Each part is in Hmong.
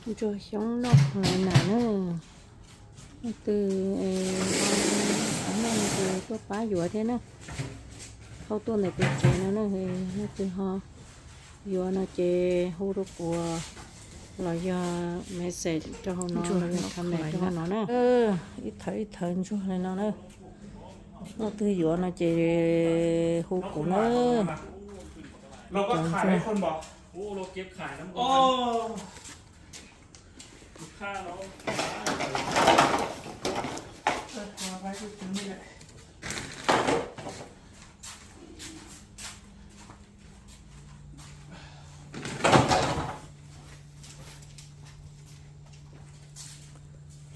Ntsuag xyoob noj khaus lais nas na. Leej twg noj no ces tuaj pab yuav thiab na. Thauj tuaj ntawm pem tsev no na, leej twg ho yuav no ces hu rau kuv los yog message rau hauv no los yog comment rau hauv no na. Ib thawv ib thawv ntsuag li no na. Leej twg yuav no ces hu kuv na.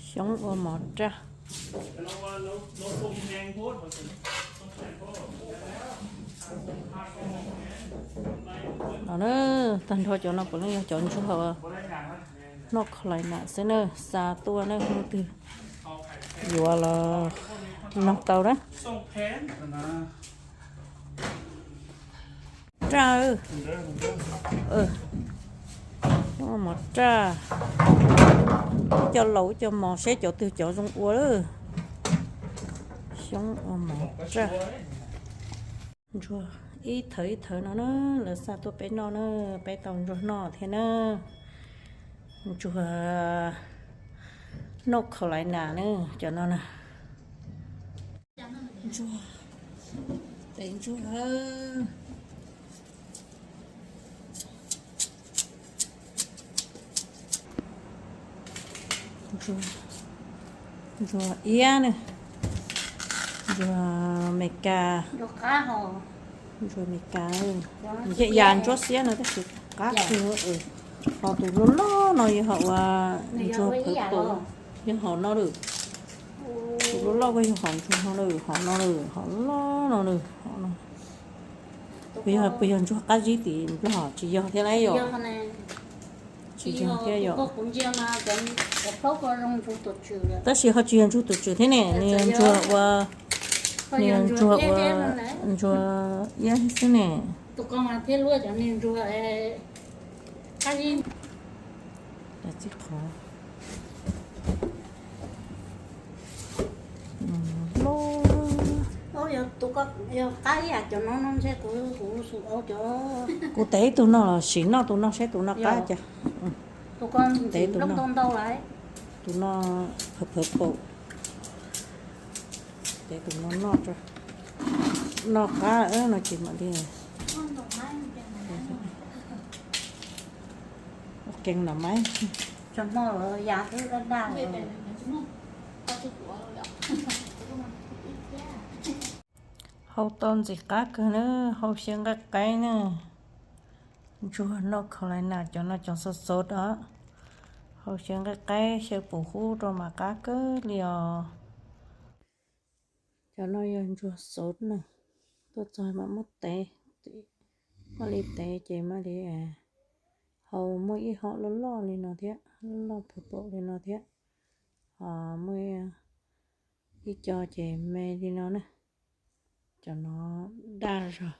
Xyoob ua mov raj. No na, tag nrho cov no puav leej yog cov ntsuag noj khaus lais nas xwb na, xa tuaj na, leej twg yuav los noj tau na. Raj, mov raj, ib co laus ib co mos seb cov twg cov zoo ua lawm. Xyoob ua mov raj. Ntsuag ib thawv ib thawv no na, lawv xa tuaj peb noj na, peb tau ntsuag noj thiab na. Ntsuag noj khaus lais nas na, cov no na. Ntsuag, tes ntsuag. Ntsuag iab na, ntsuag Meskas, ntsuag Meskas, yam ntsuab xiab no tab sis qab kawg. Ho tus loj loj no yog hom ua ntsuag purple, yog hom no lawm. Tus loj loj ko yog hom ntsuag no lawm, hom no lawm, hom loj no lawm. Puas yog, puas yog ntsuag qab zib tim Nplog? Tsis yog thiab lauj yom? Tsis yog thiab yom? Tab sis ho tsis yog ntsuag tus tswm thiab ne, nws yog ntsuag ua, nws yog ntsuag ua, ntsuag iab xwb ne. Txij qhov loj, yog qab ib yam cov no no ntshe kuv, kuv sim ua cov, kuv tev ib tug no los sim noj tus no seb tus no qab cas. Tev tus no, tus no purple, tev tus no noj, noj qab no ces mam li ua kees los mas. Hau tau ntxim qab kawg na, hau xyaw nqaij qaib na. Ntsuag noj khaus lais nas cov no cov xov xov os, hau xyaw nqaij qaib xyaw pum hub rau mas qab kawg li os. Cov no yog ntsuag xov na, tuaj txog mam muab tev, mam li tev ces mam li hau muaj ib hom loj loj li no thiab, loj loj purple li no thiab, ho muaj ib co ces me li no na. Cov no daj zog.